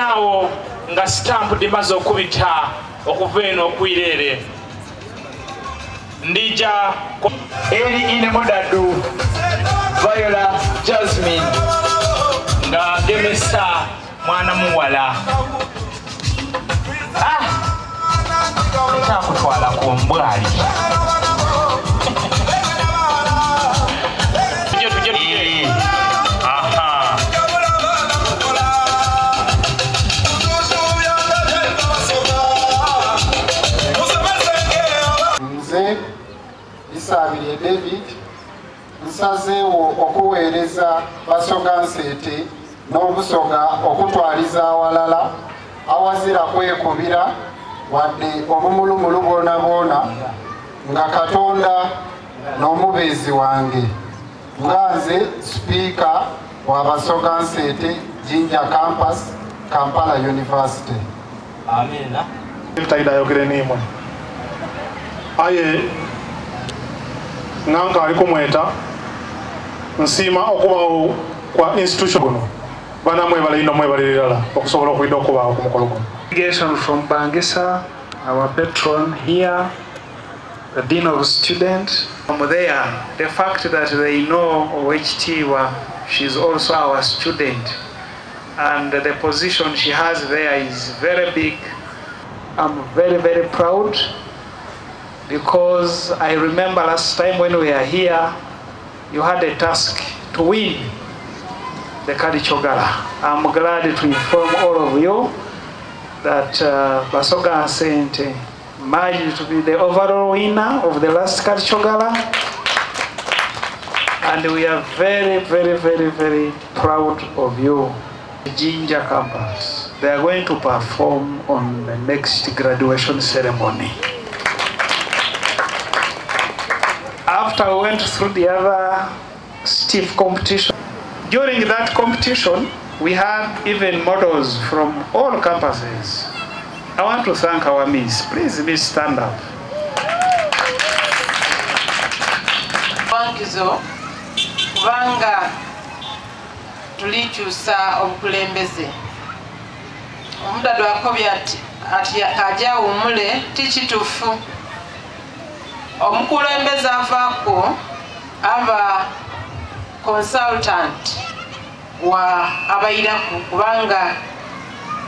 Awo nga sitampu dhimaze okubita okuva eno okwira ere, ndija. Eri ine Mudadu Viola Jasmine nga agemesa mwana muwala. Ah! Ekyakutwala ku mbwali. Tuje tuje tuje. Aha. Nze Isabirye David nsazeewo okuweereza Basoga Nseete n'Obusoga okutwaliza awalala awazira kwekubira wadde obumulumulu bwonabwona nga Katonda n'omubeezi wange nga nze sipiika wa Basoga Nseete Jinja Campus, Kampala University. Amiina. Taidha ayogere n'imwe. Aye nga nkaali kumweta, nsiima okubagho kwa institution guno. Bana mwebale inho mwebalire irala okusobola okwidha okubagho ku mukolo guno. Delegation from Pangisa, our patron here, the Dean of Students. From there, the fact that they know Owekitiibwa, she's also our student, and the position she has there is very big. I'm very, very proud because I remember last time when we were here, you had a task to win the Kalicho Gala. I'm glad to inform all of you that Basoga Nseete managed to be the overall winner of the last Kalicho Gala. And we are very, very, very, very proud of you. Jinja campus, they are going to perform on the next graduation ceremony. After we went through the other stiff competition, during that competition, we had even models from all campuses. I want to thank our Miss. Please, Miss, stand up. Wankizo, kubanga tulikyusa obukulembeze. Omudadu akobye ati, ati kaja awummule, ti kituufu. Omukulembeze avaako aba consultant wa abairaku, kubanga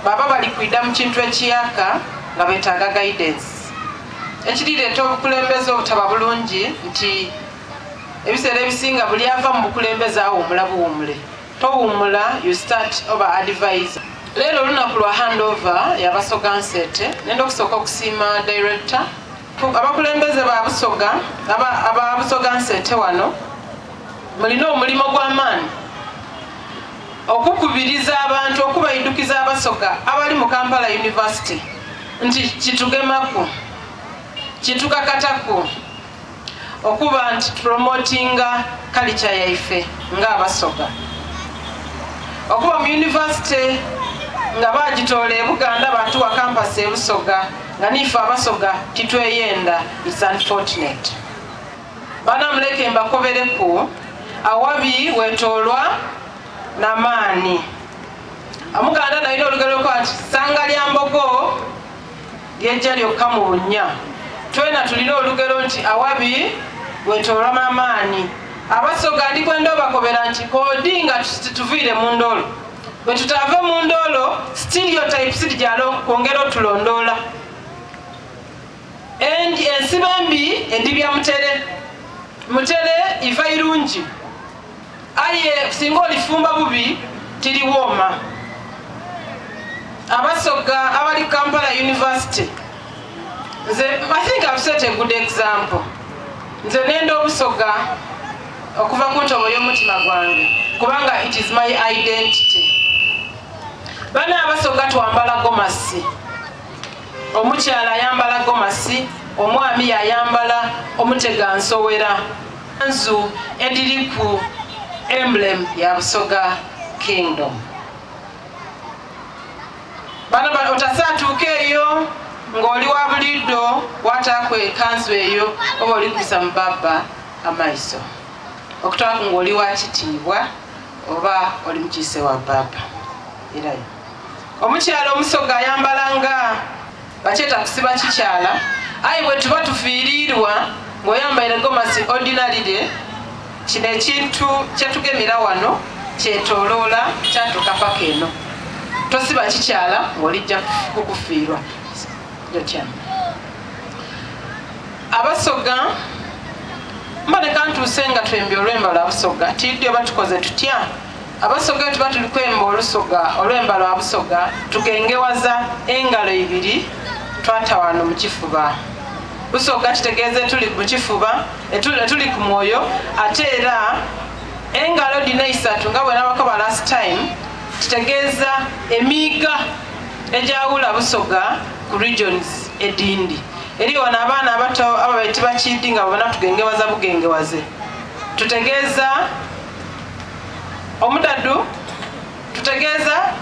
baba bali kwida mu kintu ekiyaka nga betaaga guidance. Ekirireeta obukulembeze obutaba bulungi nti ebiseera ebisinga buli ava mu bukulembeze awummula buwummule. Towummula, you start oba advisor. Leero olunaku lwa handover ya Basoga Nseete, nenda okusooka okusiima director. Abakulembeze ba Busoga, aba Busoga Nseete wano, mulina omulimo gw'amaanyi okukubiriza abantu, okubayidukiza Abasoga abali mu Kampala University nti kitugemaku, kitukakataku okuba nti promotinga culture yaife ng'Abasoga. Okuba mu university nga bagitoola e Buganda batuwa campus e Busoga nga nife Abasoga titweyenda, it's unfortunate. Bana muleke mbakobereku awabi wetoolwa n'amaani. Omuganda nalina olugero lwa nti ssanga lya mbogo lyejja lyokka mu bunnya. Twena tulina olugero nti awabi wetoolwa n'amaani. Abasoga ndi kwenda obakobera nti kodi nga tuviire mu ndoolo. Bwe tutaave mu ndoolo, stereotypes zijja kwongera otulondoola. Ensibo embi endibya mutere. Mutere iva irungi. Aye singa olifumba bubi tiriwooma. Abasoga abali Kampala University. Nze, I think I've set a good example. Nze nenda Obusoga okuva ku ntobo y'omutima gwange kubanga it is my identity. Bana Abasoga twambala gomasi. Omukyala ayambala gomasi, omwami yayambala omutega nsowera. Nzu ediriku emblem ya Busoga Kingdom. Bano otasaatuuka eyo ng'oli wa buliddo wataako ekanzu eyo oba oli kubisa mu baba amaiso. Okutwako ng'oli wa kitiibwa oba oli mukiise wa baba. Erayo. Omukyala Omusoga ayambala nga bakyeta kusiba kikyala, aye bwe tuba tufiiriirwa ng'oyambaire gomasi ordinarily, kino ekintu kyetugemera wano kyetoloola kyatuuka paka eno. Tosiba kikyala ng'olijja kukufiirwa. Abasoga mboneka ntuuse nga twembye olwemba lwa Busoga, tiddi oba tukoze tutya? Abasoga tuba tuli kwemba olusoga olwemba lwa Busoga, tugengewaza engalo ibiri twata wano mu kifuba. Busoga kitegeeza etuli mu kifuba, etuli ku mwoyo, ate era engalo dhino eisatu nga bwe nabakoba last time, kitegeeza emiiga egyawula Busoga ku regions edindi. Eri wano abaana abato ababaire tibakidi nga babona tugengewaza bugengewaze, tutegeeza omudadu, tutegeeza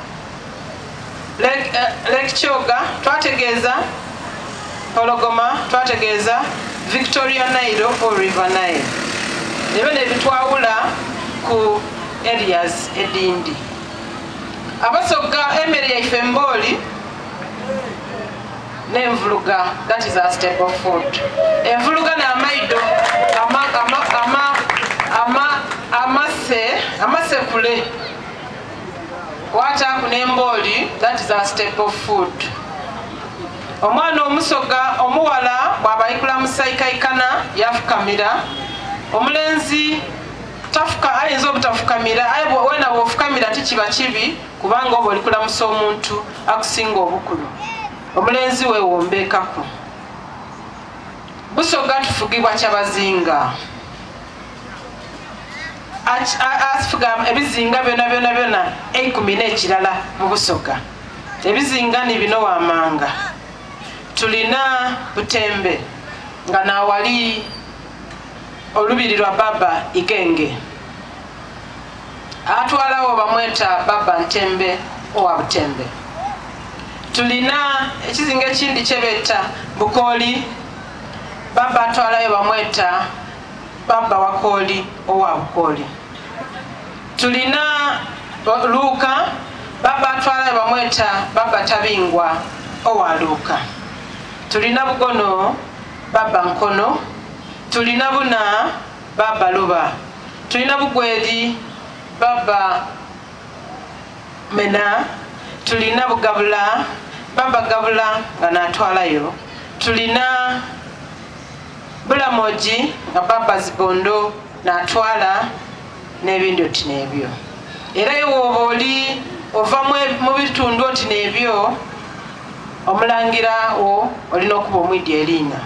Lake Kyoga, twategeeza Pologoma, twategeeza Victoria Nile or River Nile. Ebyo nebitwawula ku areas edindi. Abasoga emmere yaife mbooli n'envuluga, that is our staple food. Envuluga n'amaido amasekule wataaku n'embooli, that is our staple food. Omwana omusoga omuwala bw'aba ayikula musaikaikana yafukamira, omulenzi tafuka, ayinza obutafukamira, aye wena bw'ofukamira tikiba kibi kubanga oba oli kulamusa omuntu akusinga obukulu. Omulenzi weewombeekaku. Busoga tufugibwa Kyabazinga. Afuga ebizinga byona byona byona eikumi n'ekirala mu Busoga. Ebizinga ni bino wamanga. Tulina Butembe nga nawali olubiri lwa Baba Igenge. Atwalawo bamweta Baba Ntembe owa Butembe. Tulina ekizinga ekindi kyebeta Bukooli, Baba atwalayo bamweta Baba Wakooli owa Bukooli. Tulina Luuka, Baba atwalayo bamweta Baba Tabingwa owa Luuka. Tulina Bugono, Baba Nkono. Tulina Buna, Baba Luba. Tulina Bugweri, Baba Mena. Tulina Bugabula, Baba Gabula nga natwalayo. Tulina Bulamoji nga Baba Zibondo natwala n'ebindi oti n'ebyo. Era iwe oba oli ova mu bitundu oti n'ebyo, omulangira wo olina okuba omwidi eriina.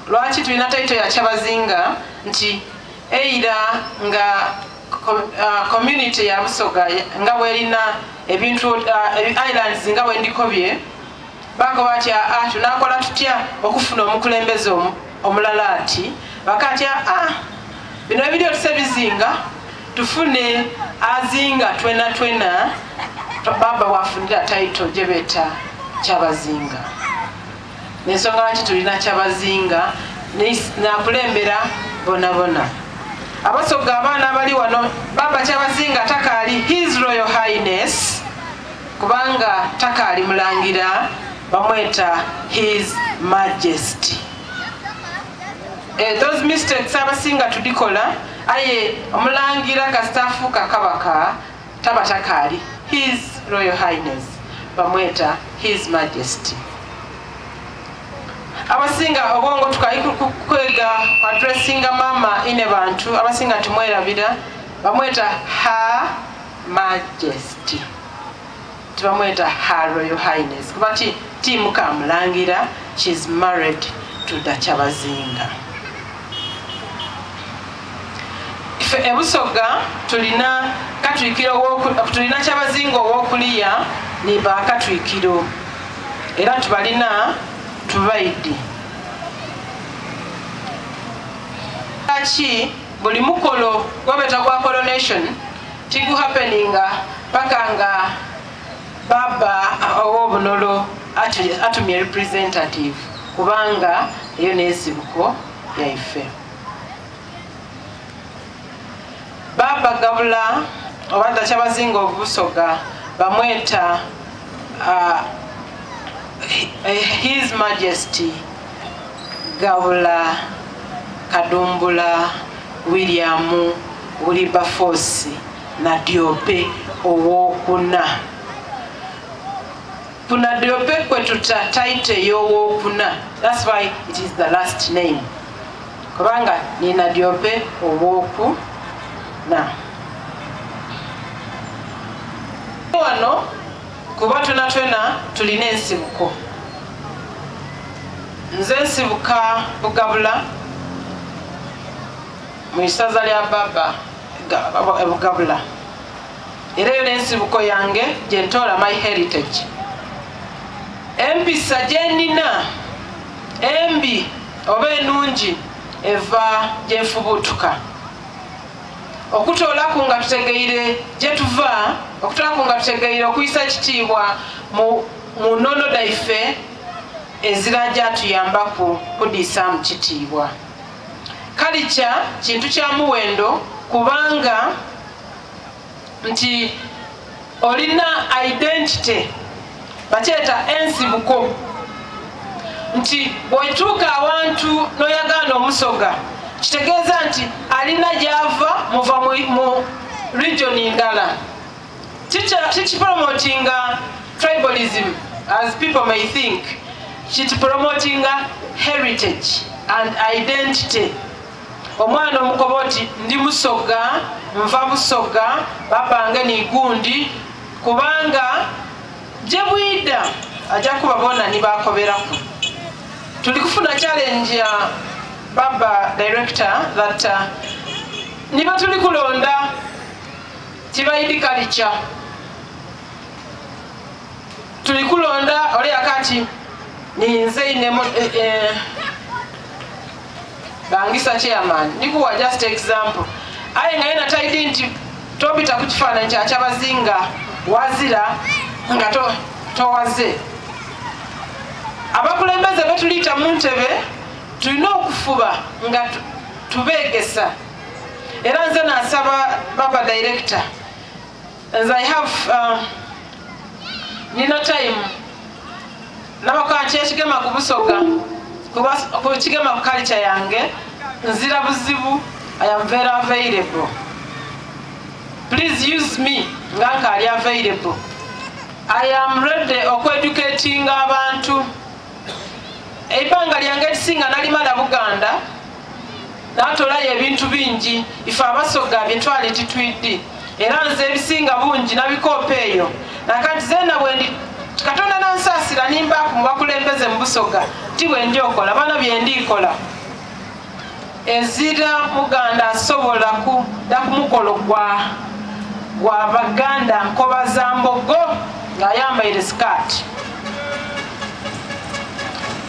Lwaki tulina taito ya Kyabazinga nti eira nga community ya Busoga nga bwerina ebintu islands nga bwendikobye, bakoba ati aa tunakola tutya okufuna omukulembeze omulala ati bakati aa bino ebiri otuse bizinga tufune azinga twena twena baba wafunira title gyebeta Kyabazinga. N'ensonga lwaki tulina Kyabazinga nakulembera bonabona. Abasoga abaana abali wano, Baba Kyabazinga takaali His Royal Highness, kubanga takaali mulangira, bamweta His Majesty. Those mistakes abasinga tudikola, aye omulangira kasitafuuka kabaka taba takaali His Royal Highness, bamweta His Majesty. Abasinga obwongo tukali kwega addressinga mama ine bantu abasinga tumwerabira, bamweta Her Majesty, tibamweta Her Royal Highness, kuba ti mukamulangira, she's married to the Kyabazinga. Ffe ebusoga tulina katwikiro, tulina Kyabazinga owokuliya ni bakatwikiro, era tubalina tubaidi. Lwaki buli mukolo gwebeta gwa coronation tiguhappeninga paka nga baba ow'obunolo atumye representative, kubanga eyo n'ensibuko yaife. Baba Gabula oba Kyabazinga obusoga Bamweta uh, His Majesty Gabula Kadumbula William Wilberforce Nadiope owokuna. Kunadiope kwetuta title ey'owokuna. That's why it is the last name. Kubanga ni Nadiope owokuna. Wano kuba twena twena tulina ensibuko. Nze nsibuka Bugabula mu isaza lya Baba Bugabula. Era eyo n'ensibuko yange gye ntoola my heritage. Empisa gye nnina embi oba enungi eva gye nfubutuka. Okutoolaku nga tutegeire gye tuva, okutoolaku nga tutegeire okuyisa ekitiibwa mu mu nnono dhaife ezira gyatuyambaku kudiisaamu kitiibwa. Kalica kintu kya muwendo kubanga nti olina identity bakyeta ensibuko nti bw'otuuka awantu n'oyagaana omusoga kitegeeza nti alina gy'ava muva mu region ndala. Kikipromotinga tribalism as people may think, kikipromotinga heritage and identity. Omwana omukoba oti ndi musoga, nva busoga, babange ni gundi, kubanga gye bwida ajja kuba bona ni bakoberaku. Tuli kufuna challenge ya baba director that niba tuli kulonda tibaidi culture. Tuli kulonda ole akati ninze inemo bangisa chairman ndikuwa just example. Aye nga yena taidi nti tobita ku kifaananyi kya Kyabazinga wazira nga towaze. Abakulembeze betuliyita mu ntebe tulina okufuba nga tubeegesa. Era nze nasaba baba director, as I have nina time nabakola nti ekigema ku busoga ku kigema ku culture yange nzira buzibu. I am very available. Please use me nga nkaali available. I am ready okweducatinga abantu. Ebbanga lyange erisinga nalimala Buganda, natolayo ebintu bingi. Ife abasoga byetwali titwiddi, era nze ebisinga bungi nabikoopa eyo. Nakati zeena bwendi Katonda nansaasira nimbaku mu bakulembeze mu Busoga, ti bwe ndi okola bana bye ndikola. Ezira Muganda asobola kudda ku mukolo gwa Baganda nkoba za mbogo ng'ayambaire sikaati.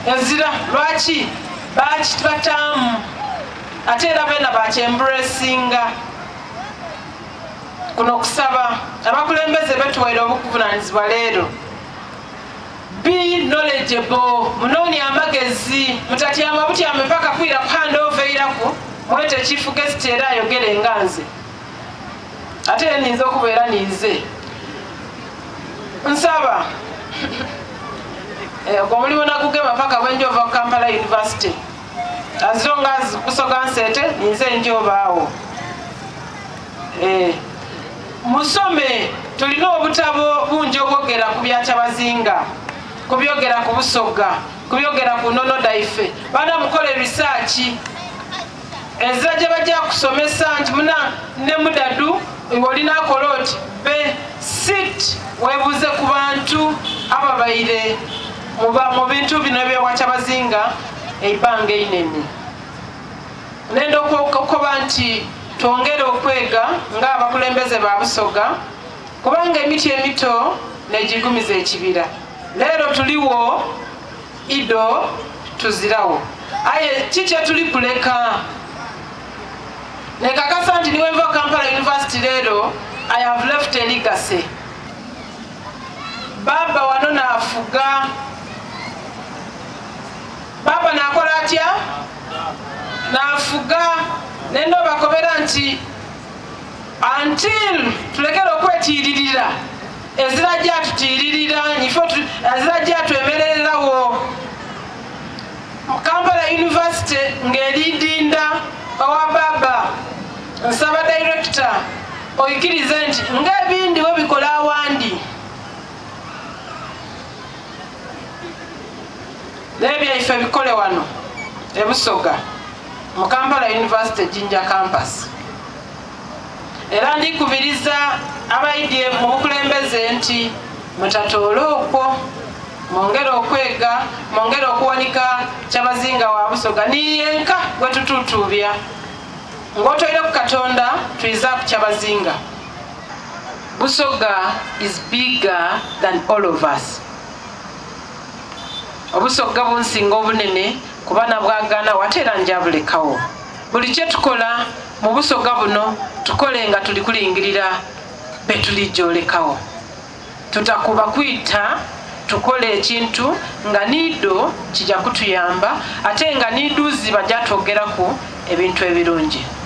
Ezira lwaki bakitaamu ate era beena bakyemburesinga. Kuno kusaba abakulembeze betuwaire obukuvunaanyizibwa leero. Be knowledgeable, munoonye amagezi, mutatyama butyama mpaka kwira ku hand over iraku, mwete chief guest era ayogere nga nze. Ate era ninze okubeera ninze. Nsaba. Ogwo omulimu nagugema paka bwe njova ku Kampala University. As long as Busoga Nsete, ninze njobaawo. Musome, tulina obutabo bungi obwogera ku bya Kyabazinga, ku byogera ku Busoga, ku byogera ku nnono dhaife. Baana mukole research. Ezira gye bajja kusomesa nti muna ne mudadu olina akola oti be sit weebuuze ku bantu ababaire mu bintu bino eby'obwa Kyabazinga ebbanga einene. Nenda okukoba nti twongere okwega ng'abakulembeze ba Busoga, kubanga emiti emito negigumiza ekibira. Leero tuliwo, ido tuzirawo. Aye kiki tuli kuleka? Nekakasa nti niwe nva Kampala University leero, I have left a legacy. Baba wano naafuga. Baba naakola atya? Naafuga. Nendo bakobera nti until tulekere okwetiiririra. Ezira gyatutiiririra ife ezira gyatwemerererawo. Kampala University ng'eridinda owa baba, nsaba director oikirize nti ng'ebindi we bikola awandi n'ebyaife bikole wano e Busoga mu Kampala University Jinja campus. Era ndikubiriza abaidye mu bukulembeze nti mutatoola okwo, mwongere okwega, mwongere okuwanika Kyabazinga wa Busoga niyenka gwe tututuubya. Ng'otoire ku Katonda twiza ku Kyabazinga. Busoga is bigger than all of us. Obusoga bunsinga obunene kuba nabwagana wate era njabulekawo. Buli kye tukola mu Busoga buno tukole nga tuli kulingirira betulijolekawo. Tutakuba kwita, tukole ekintu nga niido kijja kutuyamba ate nga niiduzi bajja twogeraku ebintu ebirungi.